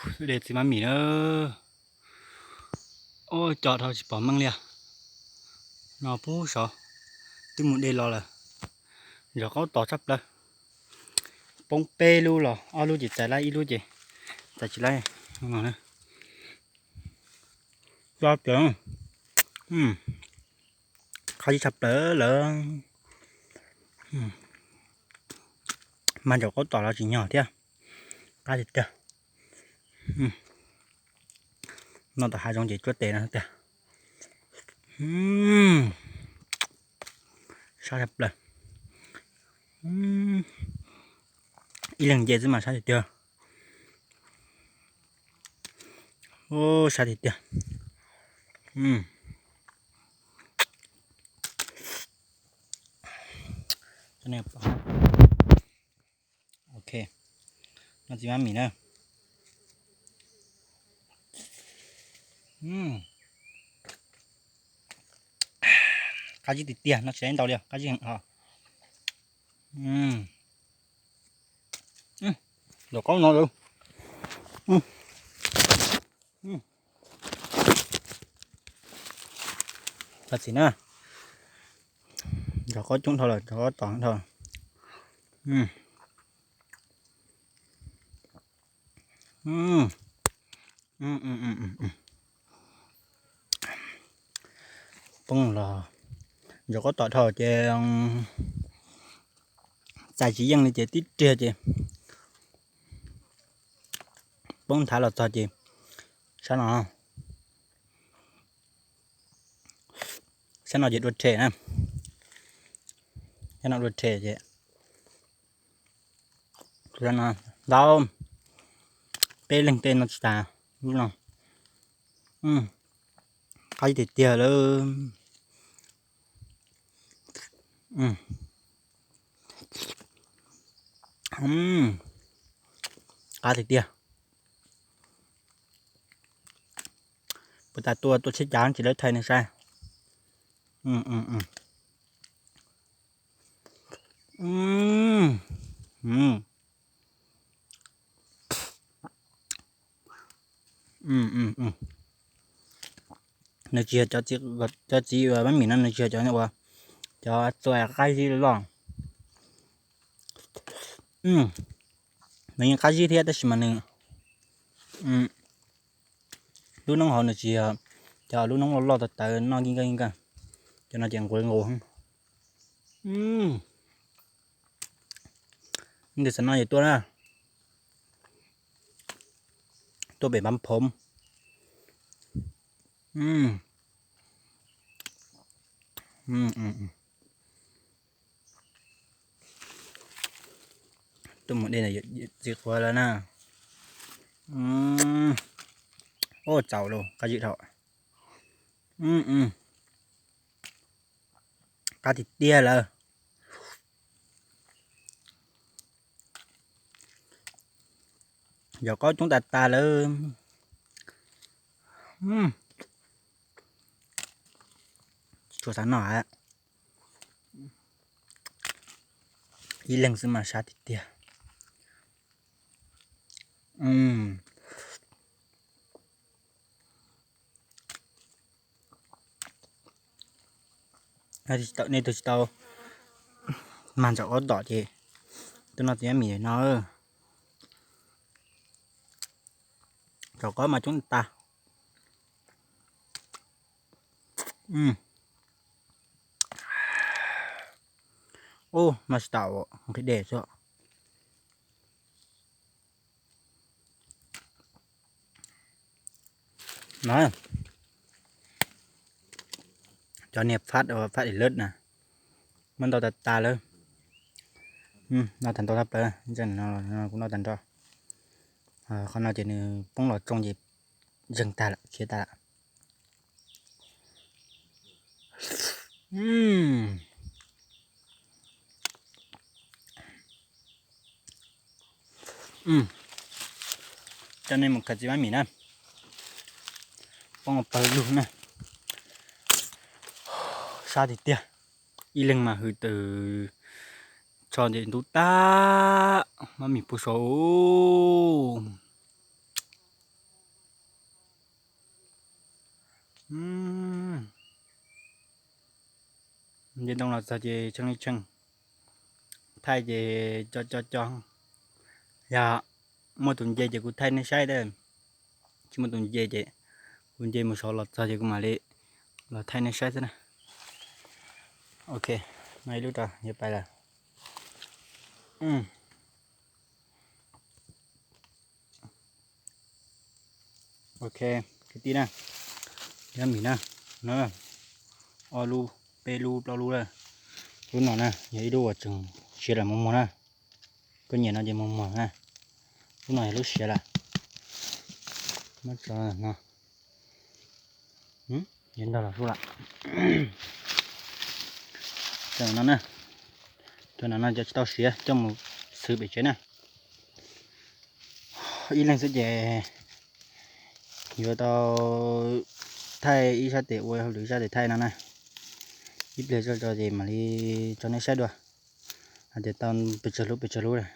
De txiv mab mim na. Ua co dhau tsis pom meej li. No pub saud twb mus de los lawm. Zov qaub tos tshaj plaws. Poob peb lub los ob lub ces txais laib ib lub ces txais tsis laib. Qab zib tshaj plaws lawm. Mas zov qaub tos los tsis nyog thiab. Qab tiag tiag. No tom hav zoov ces cuab tes no tiag. Sab tshaj plaws. Ib leeg nce xwb mas sab tiag tiag. Sab tiag tiag. Ok, no txiv mab mim na. Qab zib tiag tiag, no tsis ntau li, qab zib heev os. Zov qaub no lawm. Txhob txim na. Zov qaub coob dhau lawm, zov qaub tos dhau. Poob los zov qaub tos dhau ces txais tsis yeej li ces tib riag ces poob nthav los txog ces sab no, sab no ces dua rhe na. Sab no dua rhe ces ntau, peb leeg tej no tsis tas lub no. Qab tiag tiag lawm. Qab tiag tiag. Puas tas tua tua tsheb cav tsis lawv thaij nws saib. Nws tsis yog cov txiv mab mim no, nws tsis yog cov uas cov txua qab zib loj. Nws yeej qab zib thiab tab sis mas nws lub noob hauv nws tsis yog cov lub noob loj loj tawv tawv noj nkij nkawg nkij nkawg. Cov no ces nqus nqus. Ntawm xav no ces tua na, tua pem npav phoov. Tuaj mus de txiv quav lawm na. Ua txaus los qab zib dhau. Qab tiag tiag lawm. Yog qaub coob tas tas lawm. Tsuas xav noj. Ib leeg xwb mas sab tiag tiag. Nej tus tsis tau mag ntsaum qaub tom ces tuaj noj txiv mab mim no. Ntsaum qaub mas coob tas. Ub, no tsis tau, nqhis dej xwb. Cov niag fat, fat ib lawm na, muab ntau tas tas lawm. Noj tag ntau tag plaws, kuv noj tag nrho. Qhov no ces nws poob los tsoo ces zeeg tag lawm, khiav tag lawm. Coj nej mus khaws txiv mab mim na. Poob pawg lug na. Sab tiag tiag. Ib leeg mas hwm tawm tsho ntes ntub tag, mab mim puag saud. Nce ntoo los txog ces tsheej li tsheej, thaij ces co co co. Yog muaj tus nce ces kuv thaij nej saib thiab, tsis muaj tus nce ces kuv nce mus saud los txog ces kuv mam li los thaij nej saib xwb na. Ok, no ib lub rau yuav pais lawm. Ok, kwv tij na, cov mis na, no ob lub, peb lub, plaub lub lawm. Lub no na yog ib lub uas tseem siav lawm, muag muag na. Koj nyiam no ces muag muag na. Lub no yog lub siav lawm. Muab tso no. Yuav ntog los sub lawm. Cov no na, cov no no cov tsis tau siav coj mus xwb pem tsev na. Ib leeg xwb ces yuav tau thaij ib sab tes ua hauj lwm, ib sab tes thaij no na. Ib pliag tso tso ces mam li tso nej saib dua hais tias tau pes tsawg lub pes tsawg lub lawm.